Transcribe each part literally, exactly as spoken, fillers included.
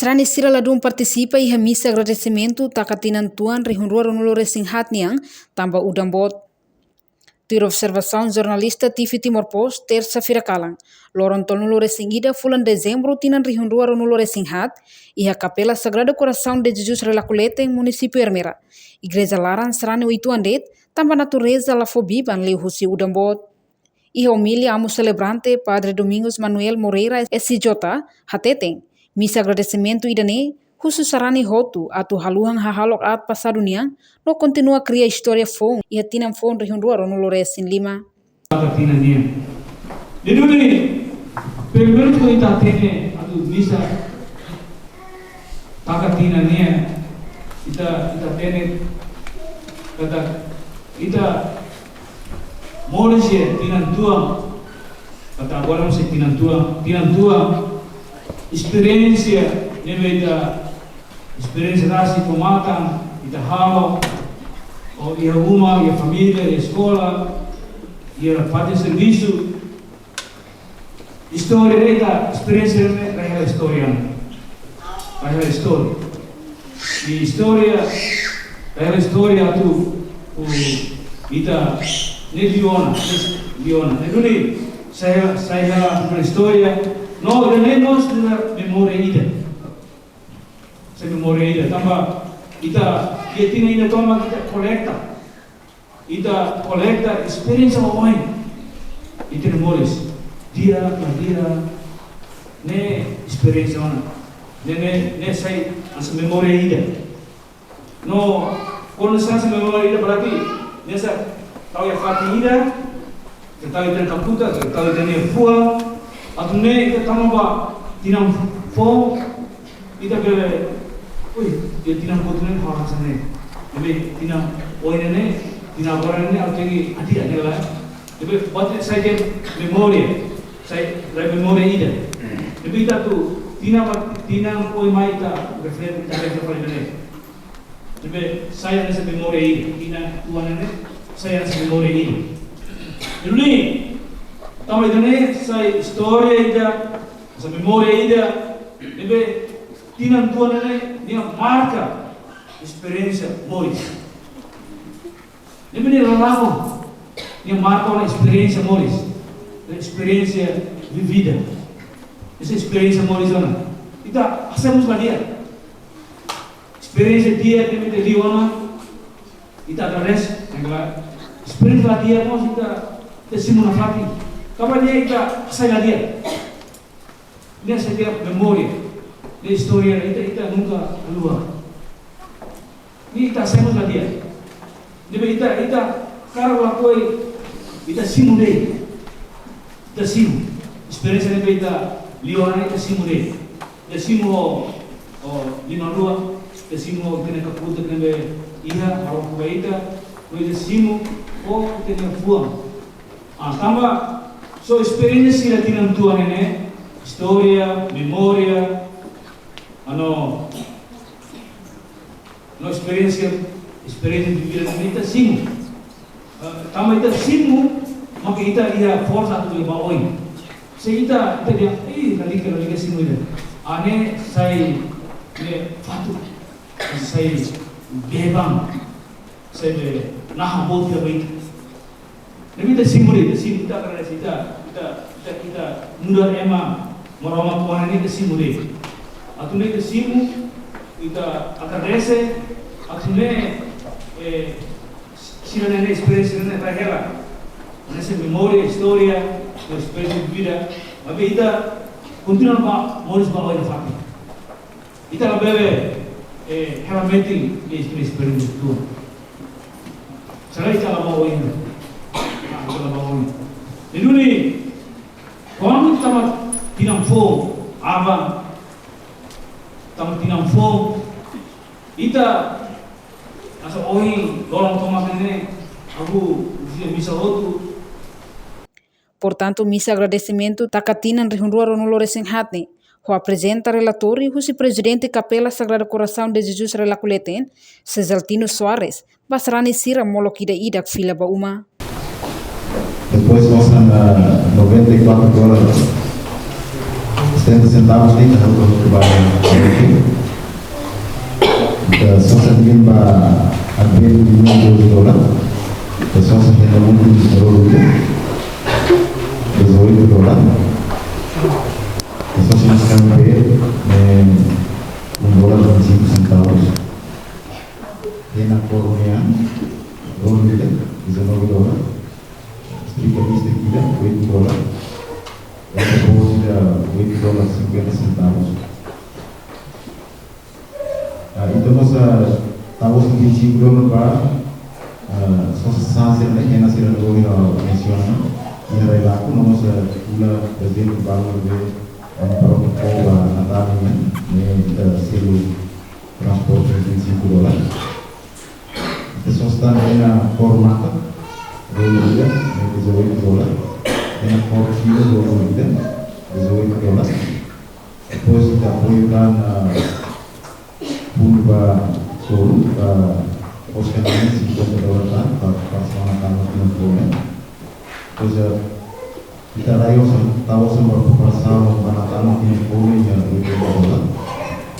Sarani sira ladún partisipa iha misa agradesimentu taka tinan tuan rihun rua ruanulu resin haat nian, tanba udan boot. Tuir observasaun jornalista T V Timor Post, tersa-feira kalan, loron tolunulu resin ida fulan Dezembru tinan rihun rua ruanulu resin haat, iha Kapela Sagrado Coração de Jesus Relacoleten, Munisípiu Ermera, igreja laran sarani uitoan de'it, tanba natureza la fó biban liuhusi udan boot. Iha omilia amu selebrante, Padre Domingos Manuel Moreira, S J, hateten, misa agradesimentu ida-ne'e husu sarani hotu atu haluha hahalok aat pasadu nian, no kontinua kria istória foun iha tinan foun rihun rua ruanulu resin lima. Taka tinan nian. Jadi, pelumenus ita hatene atu misa taka tinan nian, ita, ita hatene katak ita moris iha tinan tuan, katak agora mós tinan tuan, tinan tuan, esperiénsia ne'ebé ita esperiénsia rasik fó matan, ita halo, ou iha uma, iha família, iha eskola, iha fatin servisu. Istória ne'e ita esperiénsia ne'e rai hela istória. Rai hela istória. I istória, rai hela istória atu, u, ita ne'e liu ona, ne'e liu ona. Ne'e duni, sai, sai hela istória. No, ida-ne'e mós ita-nia memória ida. Sai memória ida. Tanba ita, iha tinan ida tomak ita kolekta. Ita kolekta esperiénsia oioin. Ita-nia moris. Di'ak ka la di'ak. Ne'e esperiénsia ona. Ne'e, ne'e, ne'e sai hanesan memória ida. No, kuandu sai hanesan memória ida berarti, ne'e sai tau iha fatin ida, ita tau iha ita-nia kaputa, ita tau iha ita-nia fuan, atu nune'e ita tama ba tinan foun, ita bele, ui, iha tinan kotuk ne'e ha'u hanesan ne'e. Ne'ebé tinan oin ne'e, tinan agora ne'e, ha'u tenke hadi'a ne'e lae. Ne'ebé buat ne'e sai de'it memória, sai rai memória ida. Ne'ebé ita atu, tinan ba, tinan oin mai ita refere, ita refere fali ne'e. Ne'ebé sai hanesan memória ida, tinan tuan ne'e, sai hanesan memória ida. Duni, tanba ida-ne'e sai istória ida, hanesan memória ida, ne'ebé tinan tuan ne'e, nia marka esperiénsia moris. Ne'ebé nia lalabok, nia marka ona esperiénsia moris, esperiénsia vivida. Hanesan esperiénsia moris ona. Ita hasai mós la di'ak. Esperiénsia di'ak ne'ebé ita liu ona, ita agradese, ne'e klaru. Esperiénsia la di'ak mós ita, ita simu nafatin. Tanba ne'e ita hasai la di'ak. Ne'e sai ita-nia memória, ne'e istória ita, ita nunka haluha. Ne'e ita hasai mós la di'ak. Ne'ebé ita, ita hakarak lakohi, ita simu de'it. Ita simu. Esperiénsia ne'ebé ita liu ona ita simu de'it. Ita simu ho, ho liman-rua, ita simu ho ita-nia kaputa ne'ebé iha, halo ba ita, no ita simu ho ita-nia fuan. Ah, tanba só esperiénsia sira tinan tuan ne'e, istória, memória, ah, no, no esperiénsia, esperiénsia vivida ne'e ita simu. Ah, tanba ita simu, maka ita iha forsa atu ba oin. Se ita, ita dehan, eh, lalika, lalika simu ida. Ah, ne'e sai, ne'e fatuk, sai beban, sai be naha boot ida ba ita. Ne'ebé ita simu de'it, ita simu, ita agradese, ita, ita, ita, ita nu'udar ema Maromak tuan ne'e ita simu de'it. Atu nune'e ita simu, ita agradese, atu nune'e, eh, sira-ne'e esperiénsia ne'e rai hela. Hanesan memória, istória, no esperiénsia vivida, maibé ita kontinua ba moris ba oin nafatin. Ita labele, eh, hela metin, eh, esperiénsia tuan. Sira ita la ba oin. Ah, ita la ba oin. Duni, kuandu tama tinan foun, aban, tama tinan foun, ita, hanesan ohin, loron tomak ne'e, ha'u, usia misa hotu. Portantu, misa agradesimentu taka tinan rihun rua ruanulu resin haat ne'e, ho aprezenta relatóriu husi Prezidente Kapela Sagrado Coração de Jesus Relacoleten, Cesaltino Soares, ba sarani sira molok ida-idak fila ba uma. Depois mostra na noventa e quatro dólares. Sessenta centavos ne'e ita halo ba, ita sosa nian ba arbiru di mundo di dolar. Ita sosa hela mundo di dolar, dezoito dolar. Ita sosa maskara ne'e, eh, um dólar vinte e cinco centavos. Hena kór ne'e, dolar ida, dezanove dolar. Estrika lista ida, oito dolar. Esta bolsa ida, oito dolar cinquenta centavos. Ah, entaun, mós, ah, tau vinte e cinco dolar ba, ah, sosa sasán sira ne'e, hena sira ne'ebé ohin ha'u mensiona. Iha rai laku, no mós, ah, ula, por ezemplu, balun ne'ebé, ah, para o povo, ah, Natal, ne'e, ne'e, ita selu transporte vinte e cinco dolar. Ita sosa tan hena kór maka, dolar ida, ne'e dezoito dolar. Hena kór finu, dolar ida, dezoito dolar. Depois ita apoiu tan, ah, fundu ba solu, ba Oscar ne'e cinquenta dolar tan, ba, ba semana tan no tinan fone. Depois, ah, ita rai osan, tau osan ba preparasaun ba Natal no tinan fone iha oitenta dolar.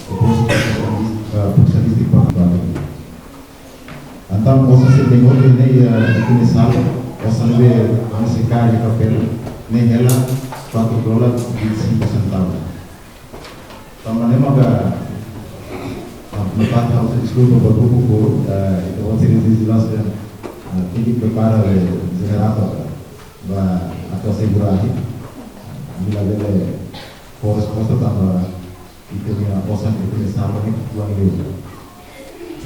Depois, ah, polísia lístika ba bali. Entaun, osan sira ne'e hotu ne'e, ah, ita-nia saldo, osan ne'ebé ami sei kaer iha papél, ne'e hela quatro dólar vinte e cinco centavos. Tanba ne'e maka, ah, no parte ha'u deskulpa ba grupu ku, ah, ita-boot sira ne'e jelas, ah, tenke prepara, eh, jeneradór ba atu asegura ahi. Ami labele fó resposta tanba ita-nia osan, ita-nia saldo ne'e uang liu.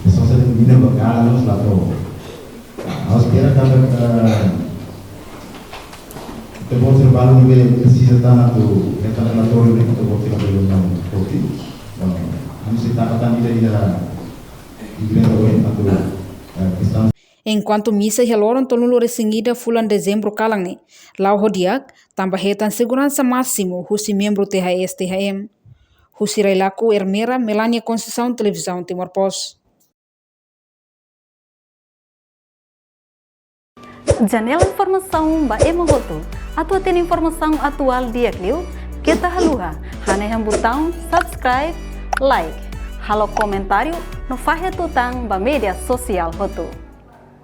Sosa de'it mina ba kalan nos la to'o. Ha'u espera katak, eh, ita-boot sira balun ne'ebé presiza tan atu hetan relatóriu ne'e, ita-boot sira bele mai foti. Eh, ami sei taka tan ida-ida igreja ohin atu, eh, kestaun. Enkuantu misa iha loron tolunulu-resin-ida fulan Dezembru kalan ne'e la'o ho di'ak, tanba hetan seguransa másimu husi membru T H S T H M. Husi rai laku, Ermera Melania Conceição, Televizaun Timor Post. Janela informasaun ba ema hotu. Atu hatene informasaun atuál di'ak liu, keta haluha hanehan butaun subscribe, like, halo komentáriu no fahe tutan ba média sosiál hotu.